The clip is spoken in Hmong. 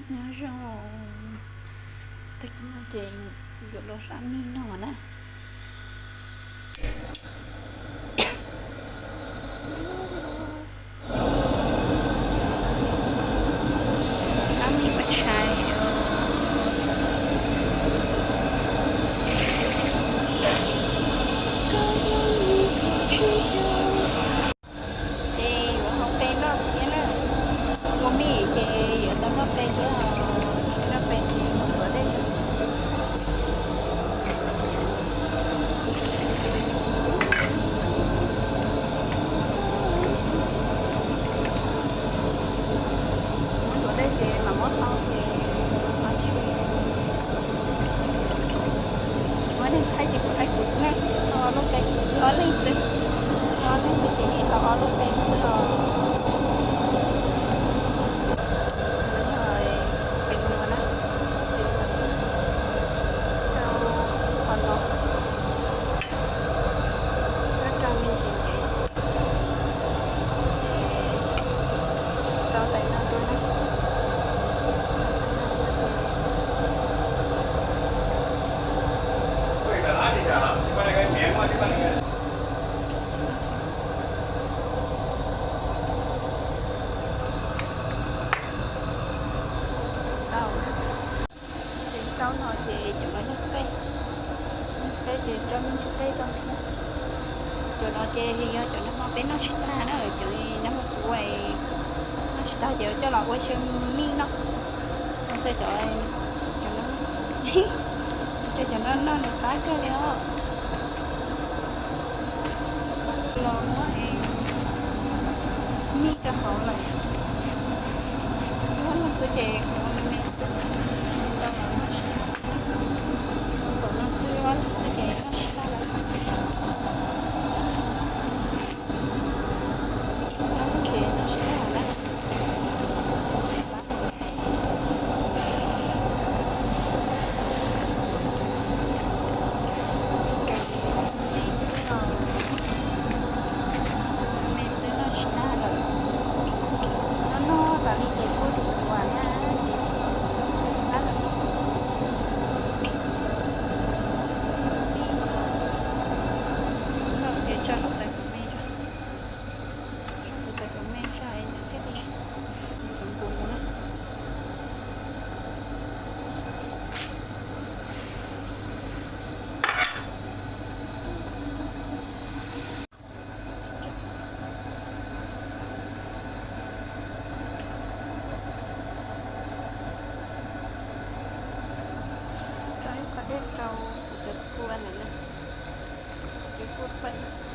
Nyob zoo, tag kis no ces yuav los sab mij noj na. Sab mij pais tshais. Ces yuav hau qe noj thiab na. Ua mij ces yuav tau noj qe thiab os. Noj qe ces mus tuav dej. Mus tuav dej ces mam muab tau ces qhov tsis muab neeg thaij ces kuv thaij kuv xwb na. Tau ob lub qe, wb ob leeg xwb. Wb ob leeg xwb ces tau ob lub qe xwb os. Yog qe nua na, rau qhov no, rau me ntsis ntsev, ces rau tais no dua na. Ces rau no ces cov no yog qe, qe ces rau me ntsis qe rau thiab. Cov no ces yog cov nag hmo peb noj tsis tag na, cov nag hmo kuv noj tsis tag ces coj los ua xyaw mij noj. Ua txog cov, cov no, ua txog cov no noj nws qab kawg li os. Los muab mij rau hauv lawm. Muab lug xwb ces kuv me me, tau los noj tsis tag. Kom no xwb, lug xwb ces noj tsis tag lawm. Ces noj tsis tag na. Me xwb noj tsis tag lawm. Noj noj tas li ces kuj tus tuav na, ces qab lawm. Noj ces tso hauv tais kom me, tso hauv tais kom me tso es nws thiaj li npuv npuv na. Tso ib qho dej rau kuv cov kua ntawm no, kuv cov kua pem.